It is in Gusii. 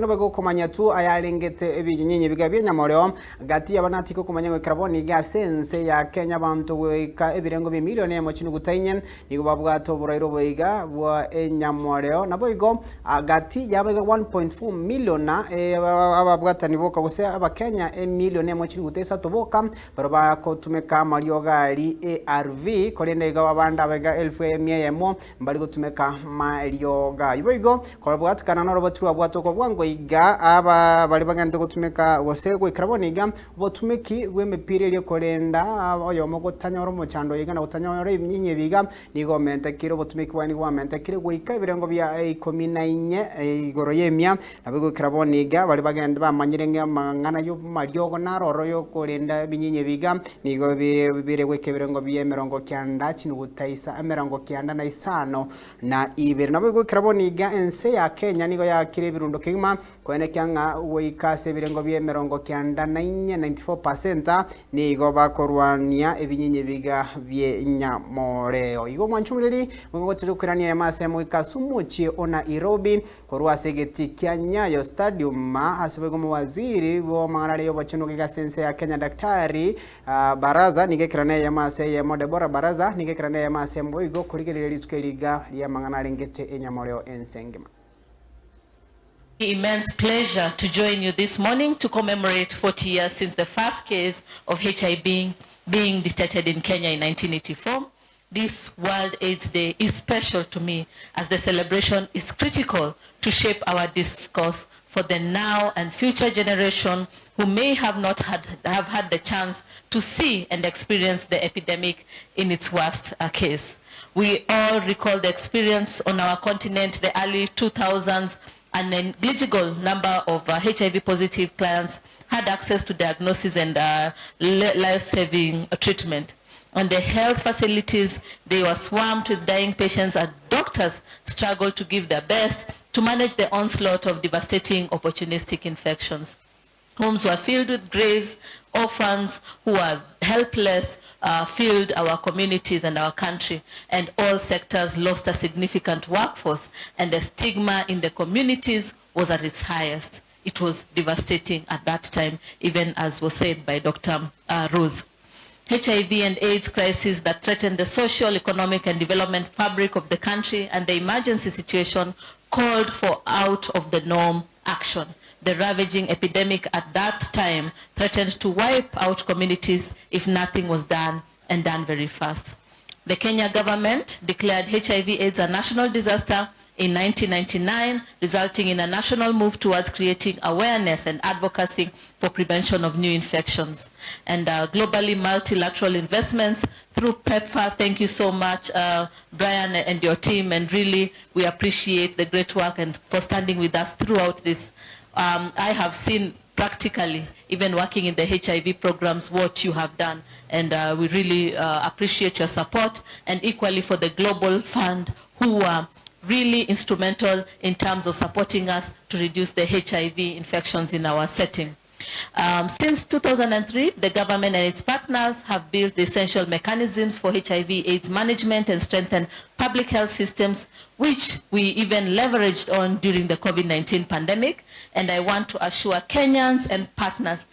Korende boigo okomanya tu ayarengete ebinyinyinyi biga bi'enyamoreo gati y'abanati gokomanya goikera bono iga ase ense ya Kenya abanto goika ebirengo bi'emilioni eyemo chinuguta inye nigo babwate oborwaire obo iga bwa enyamoreo naboigo gati yabo iga 1.4 million ababwatani boka gose abakenya emilioni eyemo chinuguta isato boka baria bagotumeka amariogo aria ARV korende igo abande abaiga elfu emia eyemo mbari gotumeka mariogo ayio. Boigo kobwatekana noroboti rwabwate okwo bwango iga aba baria bagente gotumeka gose goikera bono iga obotumeki bw'emepira eria korenda oyomo gotanyora omochando oyo iga na gotanyora ebinyinyi ebi iga nigo omentekire obotumeki bwaye nigo bwamentekire goika ebirengo bia ikomi na inye igoro y'emia nabo goikera bono iga baria bagende bamanyire ng'a amang'ana y'amariogo naro ororo yokorenda ebinyinyi ebi iga Nigo bire goika ebirengo bi'emerongo kianda chinuguta isa emerongo kianda na isano na ibere. Nabo goikera bono iga ense ya Kenya nigo yaakire ebirundo kegima koenekia ng'a goika ase ebirengo bi'emerongo kianda na inye, 94%, nigo bakorwania ebinyinyi biga bi'enyamoreo. Igo omwanchumureri nigo gochia gokoirania eyemo ase eyemo goika ase omochie o Nairobi Korwa ase egetii kia Nyayo Stadium ase boigo omowaziri bw'amang'ana aria y'obochenu iga ase ense ya Kenya Daktari Baraza nigo ekerana eyemo ase eyemo Deborah Baraza nigo ekerana eyemo ase eyemo boigo korigereria rituko eri iga ri'amang'ana arengete enyamoreo ense engima. Immense pleasure to join you this morning to commemorate 40 years since the first case of HIV being detected in Kenya in 1984. This World AIDS Day is special to me as the celebration is critical to shape our discourse for the now and future generation who may have not had, have had the chance to see and experience the epidemic in its worst uh, case. We all recall the experience on our continent, the early 2000s, a negligible number of uh, HIV positive clients had access to diagnosis and uh, life-saving treatment. On the health facilities, they were swamped with dying patients and doctors struggled to give their best to manage the onslaught of devastating opportunistic infections. Homes were filled with graves, orphans who were helpless uh, filled our communities and our country, and all sectors lost a significant workforce, and the stigma in the communities was at its highest. It was devastating at that time, even as was said by Dr. Uh, Rose. HIV and AIDS crisis that threatened the social, economic, and development fabric of the country and the emergency situation called for out of the norm action. The ravaging epidemic at that time threatened to wipe out communities if nothing was done and done very fast. The Kenya government declared HIV AIDS a national disaster in 1999, resulting in a national move towards creating awareness and advocacy for prevention of new infections. And uh, globally multilateral investments through PEPFAR. Thank you so much, uh, Brian and your team. And really, we appreciate the great work and for standing with us throughout this. Um, I have seen practically, even working in the HIV programs, what you have done. And uh, we really uh, appreciate your support and equally for the Global Fund who are really instrumental in terms of supporting us to reduce the HIV infections in our setting. Um, since 2003, the government and its partners have built the essential mechanisms for HIV AIDS management and strengthened public health systems, which we even leveraged on during the COVID-19 pandemic. And I want to assure Kenyans and partners